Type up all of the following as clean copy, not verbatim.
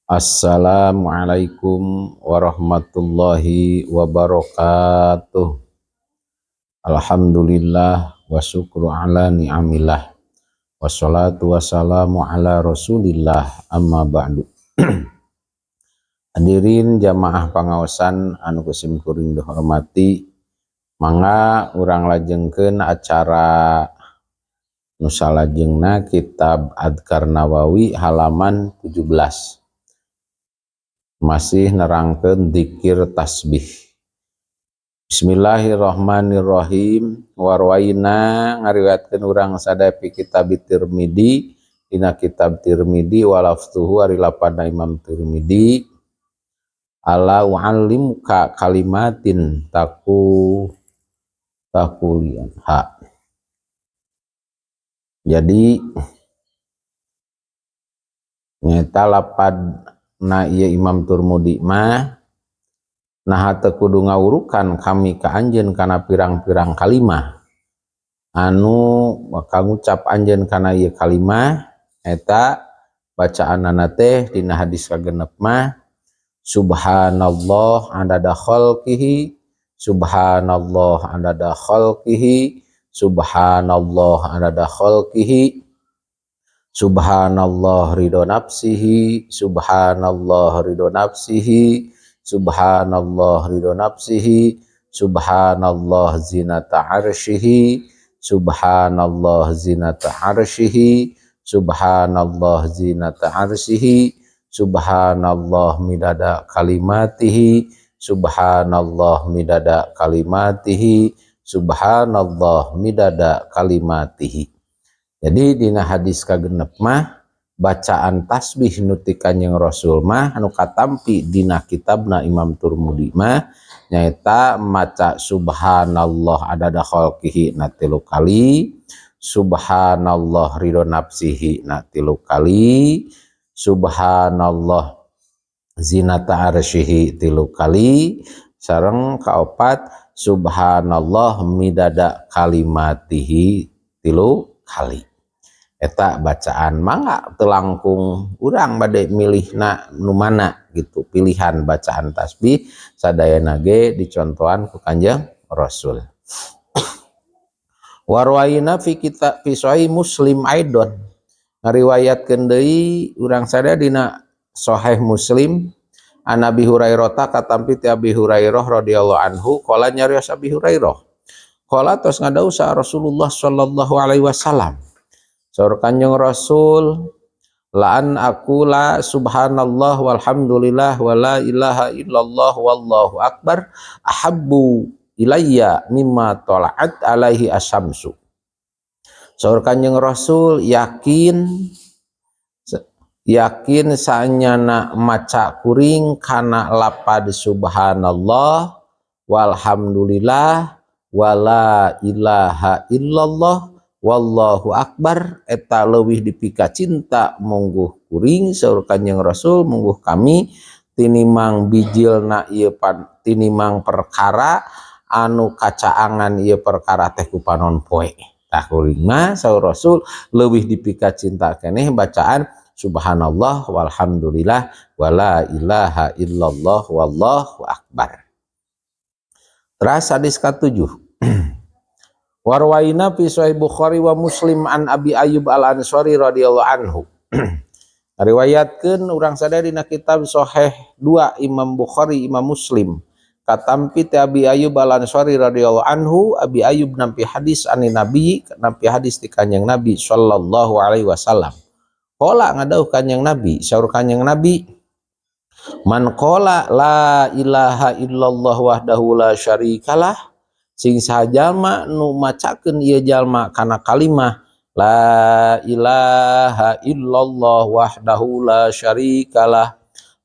Assalamualaikum warahmatullahi wabarakatuh. Alhamdulillah wa syukru ala ni'amillah. Wassalatu wassalamu ala Rasulillah, amma ba'du. Hadirin jamaah pangaosan anu ku sim kuring dihormati, mangga urang lajengkeun acara nu salajengna, kitab Adkar Nawawi halaman 17, masih nerangkeun dikir tasbih. Bismillahirrahmanirrahim. Warwaina, ngariwayatkeun urang sadaya, fi kitab Tirmidzi, dina kitab Tirmidzi, walafzuhu, ari lapadna Imam Tirmidzi, ala uallimuka kalimatin taku takulian ha. Jadi nyata lapad na ieu Imam Turmudi mah, nah, teu kudu ngawurukan kami ka anjeun kana pirang-pirang kalimah anu bakal ngucap anjeun kana ieu kalimah. Eta bacaanana teh dina hadis kagenep mah, subhanallah adada khalqihi, subhanallah adada khalqihi, subhanallah adada khalqihi, subhanallah ridho nafsihi, subhanallah ridho nafsihi, subhanallah ridho nafsihi, subhanallah zinata arsyihi, subhanallah zinata arsyihi, subhanallah zinata arsyihi, subhanallah midada kalimatihi, subhanallah midada kalimatihi, subhanallah midada kalimatihi. Jadi dina hadis kagenep mah, bacaan tasbih nu ti Kanjeng Rasul mah anu katampi dina kitabna Imam Turmudi mah nyaeta maca subhanallah adada khalqihi na tilu kali, subhanallah ridho nafsihi na tilu kali, subhanallah zinata arsyihi tilu kali, sareng kaopat subhanallah midada kalimatihi tilu kali. Eta bacaan. Mangga teu langkung urang bade milihna nu mana gitu, pilihan bacaan tasbih sadayana ge dicontohan ku Kanjeng Rasul. Warwaina fi kitab, fi sahih Muslim aidon, ngariwayatkeun deui urang sadaya dina Sahih Muslim, an Abi Hurairah, katampi ti Abi Hurairah radhiyallahu anhu, qala, nyarios Abi Hurairah, qala, tos ngadawuh Rasulullah sallallahu alaihi wasallam, saur Kanjeng Rasul, la an aqula subhanallah walhamdulillah wala ilaha illallah wallahu akbar ahabbu ilayya mimma tala'at alaihi asyamsu. Saur Kanjeng Rasul, yakin yakin saenyana maca kuring kana lapad subhanallah walhamdulillah wala ilaha illallah wallahu akbar eta leuwih dipika cinta mungguh kuring, saur Kanjeng Rasul, mungguh kami, tinimang bijilna ieu pan, tinimang perkara anu kacaangan ieu perkara teh ku panon poe. Tah, kuring mah, saur Rasul, leuwih dipika cinta keneh bacaan subhanallah walhamdulillah wala ilaha illallah wallahu akbar. Terus hadis katujuh. Warwaina fi Sahih Bukhari wa Muslim an Abi Ayyub Al Ansari radhiyallahu anhu. Riwayatkeun urang sadaya dina kitab Sahih dua, Imam Bukhari, Imam Muslim. Katampi ti Abi Ayyub Al Ansari radhiyallahu anhu, Abi Ayyub nampi hadis, ani Nabi, nampi hadis ti Kanjeng Nabi sallallahu alaihi wasallam. Qala, ngadawuh Kanjeng Nabi, saur Kanjeng Nabi, man qala la ilaha illallah wahdahu la syarikalah, sing saha jalma nu macakeun ieu jalma kana kalimah la ilaha illallah wahdahu la syarikalah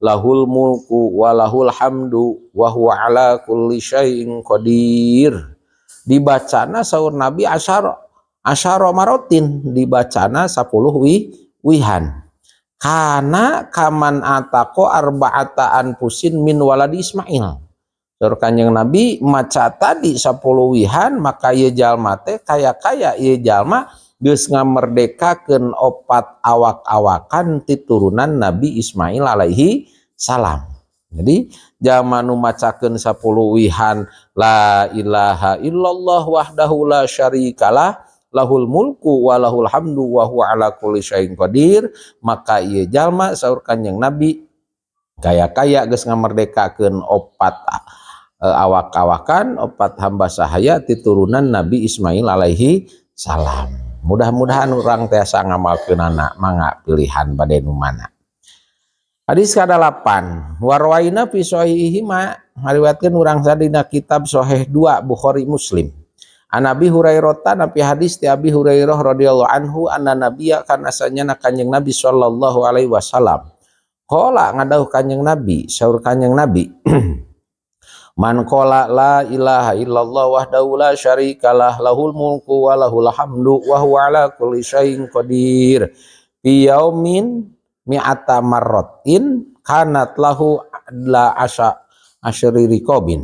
lahul mulku wa lahul hamdu wa huwa ala kulli syai'in qadir, dibacana, saur Nabi, asyara asyara marotin, dibacana 10 wihan, kana kaman ataqo arba'ata anfusin min waladi Ismail. Saur Kanjeng Nabi, maca tadi 10 wihan maka ieu jalma teh kaya-kaya ieu jalma Geus ngamerdekakeun opat awak-awakan ti turunan Nabi Ismail alaihi salam. Jadi jalma nu macakeun 10 wihan la ilaha illallah wahdahu la syarikalah lahul mulku wa lahul hamdu wa huwa ala kulli syai'in qadir, maka ieu jalma, saur Kanjeng Nabi, kaya-kaya geus ngamerdekakeun opat awak-awakan, opat hamba sahaya ti turunan Nabi Ismail alaihi salam. Mudah-mudahan urang tiasa ngamalkeunana. Mangga pilihan bade nu mana. Hadis ka-8, warwaina fi sahihihima, ngariwayatkeun urang sadina kitab Sahih 2 Bukhari Muslim. An Abi Hurairah, napi hadis ti Abi Hurairah radhiyallahu anhu, anna nabiyya, kana sanyana Kanjeng Nabi sallallahu alaihi wasallam, qala, ngadawuh Kanjeng Nabi, saur Kanjeng Nabi, man qala la ilaha illallah wahdahu la syarikalah lahul mulku wa lahul hamdu wa huwa ala kulli syai'in qadir fi yaumin mi'ata marratin kanat lahu adla asa asyri riqabin.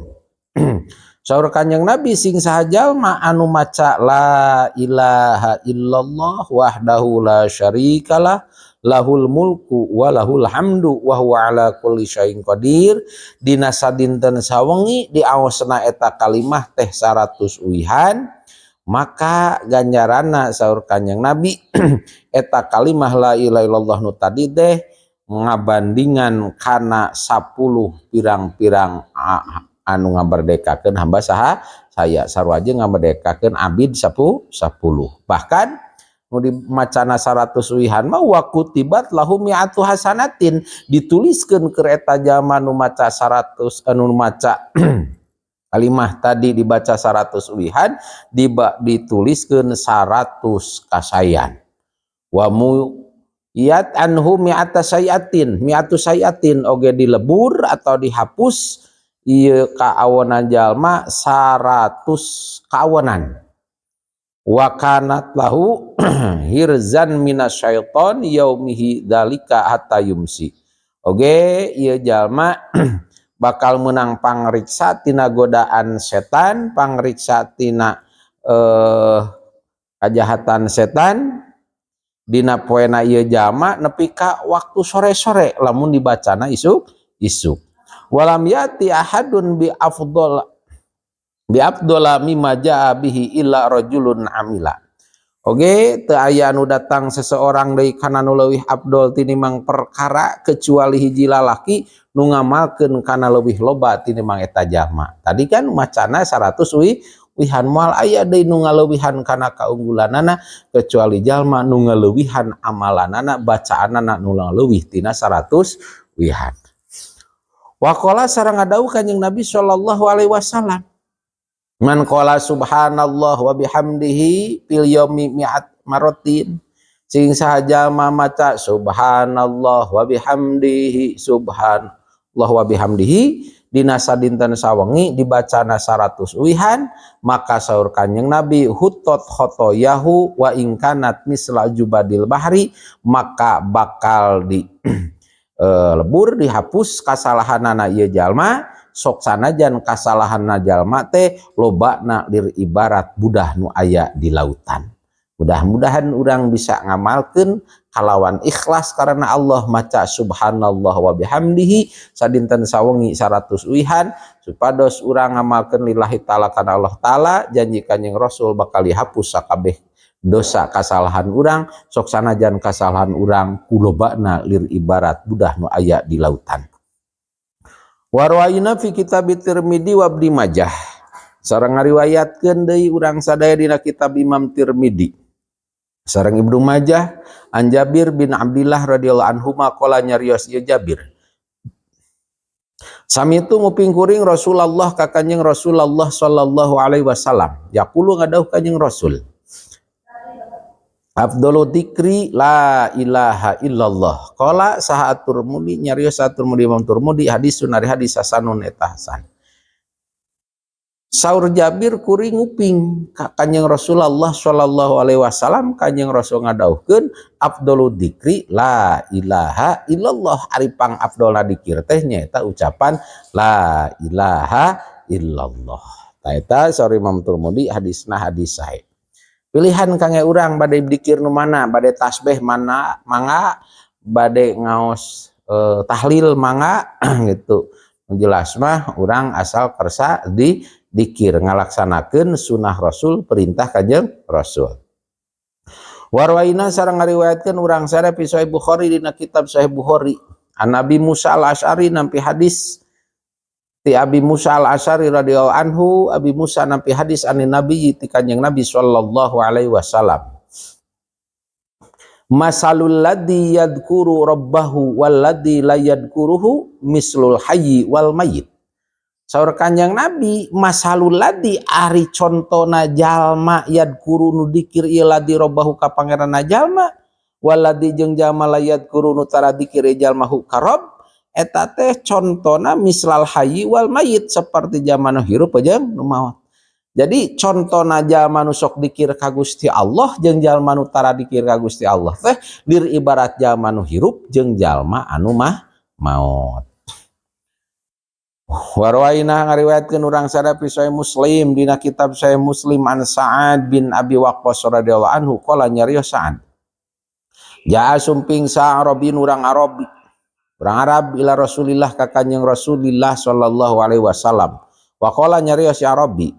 Saur Kanjeng Nabi, sing saha jalma anu maca la ilaha illallah wahdahu la syarikalah lahul mulku wa lahul hamdu wa huwa ala kulli syai'in qadir dina sadinten sawengi, diaosna eta kalimah teh 100 uihan, maka ganjaranna, saur Kanjeng Nabi, eta kalimah la ilaha illallah nu tadi teh ngabandingan kana 10 pirang-pirang anu ngaberdekakeun hamba saha saya, sarua jeung ngamerdekakeun abid 10 10. Bahkan nu dimacana 100 wihan mah wa kutibat lahu mi'atu hasanatin, dituliskeun keur eta jalma nu maca 100, anu maca kalimah tadi dibaca 100 wihan, dituliskeun 100 kasayan, wa muhiyat anhu mi'ata sayiatin, mi'atu sayiatin, oge dilebur atau dihapus ieu kaawonan jalma 100 kaawonan, wa kanat lahu hirzan minasyaiton yaumihi dalika hatta yumsi, oge ieu jalma bakal menang pangriksa tina godaan setan, pangriksa tina kajahatan setan dina poena ieu jalma nepi ka waktu sore-sore lamun dibacana isuk isuk. Walam yati ahadun bi afdhala mimma jaa bihi illa rajulun amila. Oge teu aya anu datang seseorang deui kana nu leuwih afdol tinimbang perkara kecuali hiji lalaki nu ngamalkeun kana leuwih loba tinimbang eta jalma. Tadi kan macana 100 wihan, moal aya deui nu ngaleuwihan kana kaunggulanana kecuali jalma nu ngaleuwihan amalanana, bacaanana nu leuwih tina 100 wihan. Waqala, sareng ngadawuh Kanjeng Nabi sallallahu alaihi wasallam, man qala subhanallah wa bihamdihi fil yaumi mi'at marotin, sing saha jalma maca subhanallah wa bihamdihi, subhanallah wa bihamdihi dina sadinten sawengi, dibacana 100 uihan, maka saur Kanjeng Nabi, huttot khotoyahu wa in kanat misla zubadil bahri, maka bakal di lebur, dihapus kasalahanana ieu jalma, sok sanajan kasalahanna jalma teh lobana lir ibarat budah nu aya di lautan. Mudah-mudahan urang bisa ngamalkeun kalawan ikhlas karena Allah, maca subhanallah wa bihamdihi sadinten sawengi 100 uihan, supados urang ngamalkeun lillahi ta'ala, kana Allah ta'ala. Janji Kanjeng Rasul bakal dihapus sakabeh dosa kasalahan urang, sok sanajan kasalahan urang kulobana lir ibarat budah nu aya di lautan. Warwaina fi kitab Tirmidzi wa Ibnu Majah, sareng ngariwayatkeun deui urang sadaya dina kitab Imam Tirmidzi sareng Ibnu Majah, an Jabir bin Abdullah radhiyallahu anhu qala, nyarios ieu Jabir, samitu, nguping kuring, Rasulullah ka Kanjeng Rasulullah sallallahu alaihi wasallam, yaqulu, ngadawuh Kanjeng Rasul, afdalu dzikri la ilaha illallah. Qala saha At-Tirmidzi, nyarios At-Tirmidzi, Imam Tirmidzi, hadisun, ari hadis, hasanun, eta hasan. Saur Jabir, kuring nguping ka Kanjeng Rasulullah sallallahu alaihi wasallam, Kanjeng Rasul ngadawuhkeun afdalu dzikri la ilaha illallah, ari pang afdolna dikir teh nyaeta ucapan la ilaha illallah. Ta eta saur Imam Tirmidzi, hadisna hadis sahih. Pilihan kangge urang, bade dikir nu mana, bade tasbih mana mangga, bade ngaos tahlil mangga gitu. Jelas mah urang asal kersa di dikir, ngalaksanakeun sunah Rasul, perintah Kanjeng Rasul. Warwaina sareng ngariwayatkeun urang sadaya fi Sahih Bukhari, dina kitab Sahih Bukhari, an Nabi Musa al-Asy'ari, nampi hadis ti Abi Musa al-Asy'ari radhiyallahu anhu. Abi Musa nampi hadis anin Nabi, ti Kanjeng Nabi sallallahu alaihi wasallam, masalul ladzi yadhkuru rabbahu wal ladzi la yadhkuruhu mislul hayyi wal mayyit. Saur Kanjeng Nabi, masalul ladzi, ari contona jalma, yadhkuru nu dikir ieu ladzi, rabbahu ka pangeranna jalma, waladzi jeung jalma, la yadhkuru nu tara dikir ieu jalma, hu ka Rob, eta teh contona mislal hayyi wal mayyit, seperti jalma nu hirup jeung nu maot. Jadi contona jalma nu sok dikir ka Gusti Allah jeung jalma nu tara dikir ka Gusti Allah teh lir ibarat jalma nu hirup jeung jalma anu mah maot. Warwaina ngariwayatkeun urang sadaya fi Sahih Muslim, dina kitab Sahih Muslim, an Sa'ad bin Abi Waqqas radhiyallahu anhu, qala nyarios Sa'ad, Jaa sumping sa Arabin urang Arabi, urang Arab, ila Rasulillah ka Kanjeng Rasulillah sallallahu alaihi wasallam. Waqala nyarios ya Arabi,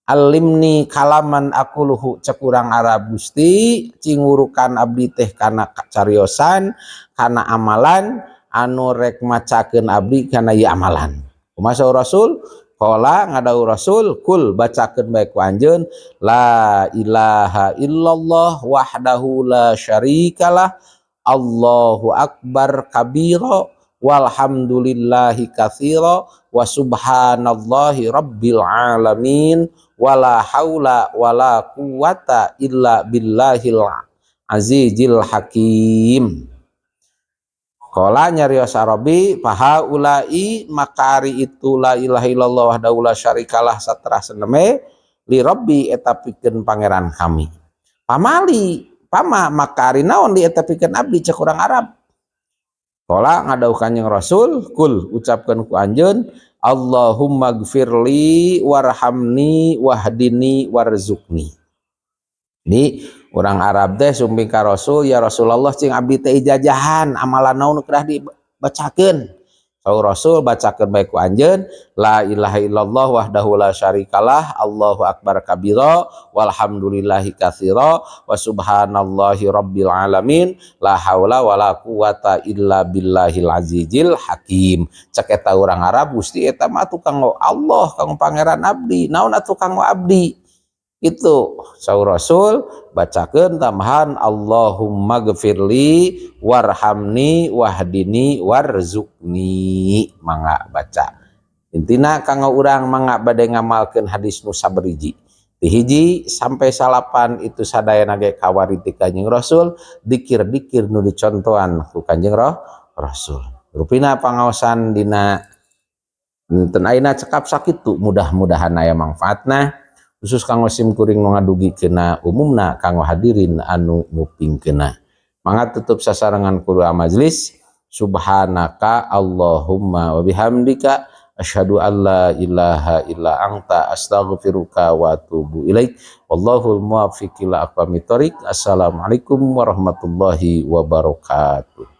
alimni kalaman aquluhu. Cek urang Arab, Gusti, cingurukan abdi teh kana cariosan, kana amalan anu rek macakeun abdi kana ieu amalan. Kumaha Rasul? Qala ngadawuh Rasul, kul bacakeun bae ku anjeun, la ilaha illallah wahdahu la syarikalah, Allahu akbar kabira, walhamdulillahi katsira, wa subhanallahi rabbil alamin, wala haula wala quwata illa billahil azizil hakim. Qala nyarios Arabi, fahaulai maka ari itu la ilaha illallah wahdahu la syarikalah saterasna li rabbi eta pikeun pangeran kami. Pamali pama maka ari naon li eta pikeun abdi, cek urang Arab. Qala ngadawuh Kanjeng Rasul, kul ucapkeun ku anjeun, Allahumma gfirli warhamni wahdini warzuqni. Ini orang Arab teh sumping ka Rasul, ya Rasulullah, cing abdi teh ijajahan amalan naon nu kedah dibacakeun. Saur Rasul, bacakeun bae ku anjeun, la ilaha illallah wahdahu la syarikalah, Allahu akbar kabira, walhamdulillahi katsira, wa subhanallahi rabbil alamin, la haula wala quwata illa billahil azizil hakim. Cek eta urang Arab, Gusti, eta mah atuh kanggo Allah, kanggo pangeran abdi, naon atuh kanggo abdi? Itu saur Rasul, bacakeun tambahan Allahumma gfirli warhamni wahdini warzuqni. Mangga baca. Intina kanggo urang, mangga bade ngamalkeun hadis nu saberiji ti hiji sampai salapan itu sadayana ge kawari ti Kanjeng Rasul, dikir-dikir nu dicontohan ku Kanjeng Rasul. Rupina pangaosan dina dinten ayeuna cekap sakitu, mudah-mudahan aya mangfaatna, khusus kanggo sim kuring nu ngadugikeunna, umumna kanggo hadirin anu ngupingkeunna. Mangga tutup sasarengan ku doa majelis. Subhanaka Allahumma wa bihamdika, asyhadu an la ilaha illa anta, astaghfiruka wa atubu ilaik. Wallahul muwaffiq ila aqwamit thoriq. Assalamualaikum warahmatullahi wabarakatuh.